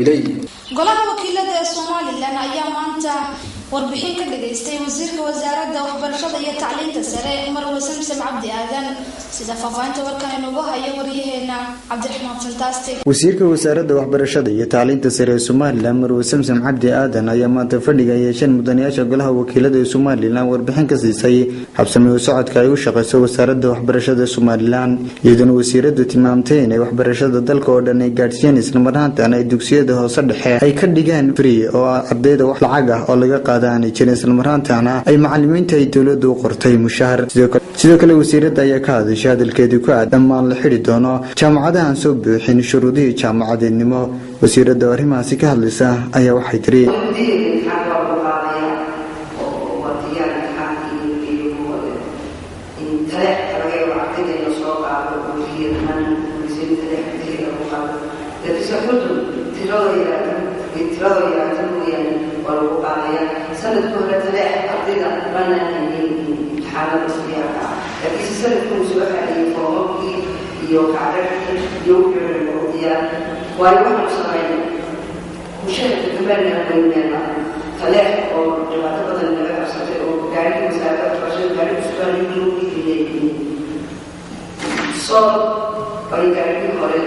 Gabiley. Golaha Wakiilada ee Somaliland ayaa maanta warbixin ka dhageystay wasiirka wasaaradda waxbarashada iyo tacliinta sare, Marwe Samsam Cabdi Aadan, sida faahfaahinta warkan inugu hayo waryaheena Cabdiraxmaan Fantastic. Wasiirka wasaaradda waxbarashada iyo tacliinta sare ee Somaliland, Marwe Samsam Cabdi Aadan, ayaa maanta fadhiga yeesheen mudanayaasha golaha wakiilada ee Somaliland warbixin ka siisay habsami u socodka ay u shaqeyso wasaaradda waxbarashada Somaliland, iyadoona wasiiradu tilmaamtay inay waxbarashada dalka oo dhan ay gaadhsiiyeen, islamarhaantan ay dugsiyada hoose dhexe ay ka dhigeen free oo ardayda wax lacag ah oo laga qaada aanay jirin, islamarhaantana ay macalimiinta ay dowladdu u qortay mushahar. Sidoo kale wasiiradda ayaa ka hadashay hadalkeedii ku aad dhammaan la xidhi doono jaamacadahan soo buuxin shuruudihii jaamacadeednimo. Wasiiradda oo arrimahaasi ka hadlaysa ayaa waxay tiri: Imtixaanka waa lagu qaadaya oo waa diyaar imtixaankii iyo taleexka laga yaabo ardayda in lasoo qaado oo dhammaan taleex gudaheeda lagu qaado, laakiinse Xudun tiradoo yaraata, tiradoo yaraata mooyaane, waa lagu qaadaya. Sanadka hore taleex ardayda maanaan haynin imtixaanada diyaarka ah, laakiinse sanadka uu soo xareeyey foomamkii iyo kaadhadhkii iyo wixii oo dhan oo diyaar. Waayo, waxaanu samaynay mushaharka kamaanaan goynayna taleex oo dhibaato badan naga qabsatay oo gaarigii wasaaradda waxbarashada gaari cusbaan lagu iibinay sool ay gaarigii hore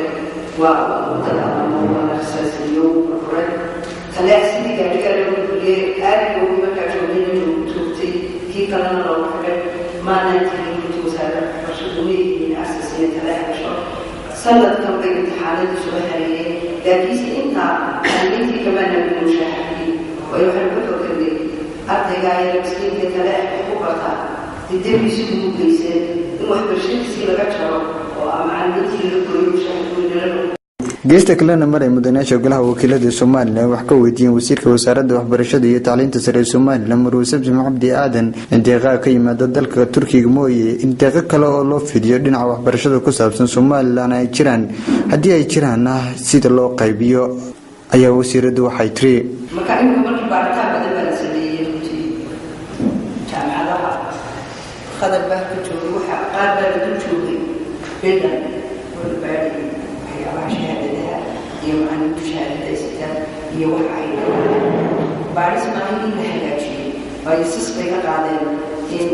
waa wadada ama waa la rasaasiyo burburay. Taleex sidii gaarigaa loogu buriyey, aad loogu markaa joogayna loogu toogtay, kii kalena loogu xidhay, maanaan tegin runtii. Wasaaradda waxbarashadu ma iibin asasina taleex gasho. Sanadkan bay imtixaanadii soo xareeyeen, laakiinse intaa macalimiintii kamaana mushaharkii, waayo waxaan ka fakarnay ardaygaa yara miskiinka taleex wax ku bartaa didamiisu ugu geysan in waxbarashadiisii laga jaro oo macalimiintii laga gooyo mushaharkoodana. Geesta kalena, maray mudanayaasha golaha wakiilada Somaliland wax ka weydiiyeen wasiirka wasaaradda waxbarashada iyo tacliinta sare ee Somaliland, Marwe Samsam Cabdi Aadan, in deeqaha ka yimaada dalka Turkiga mooye in deeqo kale oo loo fidiyo dhinaca waxbarashada ku saabsan Somaliland ay jiraan, haddii ay jiraanna sida loo qaybiyo, ayaa wasiiraddu waxay tiri: Marka imika markii baaritaan badan baa la sameeyey runtii, jaamacadaha khadar baa ka joogay, waxa qaar baa la dul joogay bildhan oo la baadhayay waxyaabaha shahaadadaha iyo macalimiintu shahaadada ay sitaan iyo waxa ay baadhis maaha in la hagaajiyey, waayo sis bay ka qaadeen in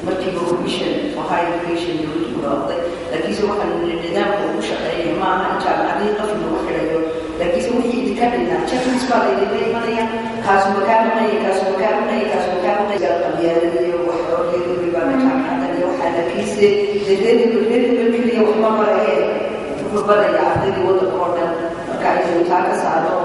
markiiba Commission for Higher Education dowladdu ku dhawaaqday. Laakiinse waxaan nidaamka ugu shaqeeyay ma aha in jaamacadihii qafil lagu xidhayo, laakiinse wixii idinka dhinaa checklist baa laydinla imanaya: kaasuma kaa maqanya, kaasuma kaa maqanya, kaasuma kaa maqanya. Qabyaalada iyo waxoogeedu baa jaamacadan iyo waxaa, laakiinse reer hebel keliya wax ma baraye, wuxuu baraya ardaydii waddanka oo dhan. Marka inuu taa ka saaro.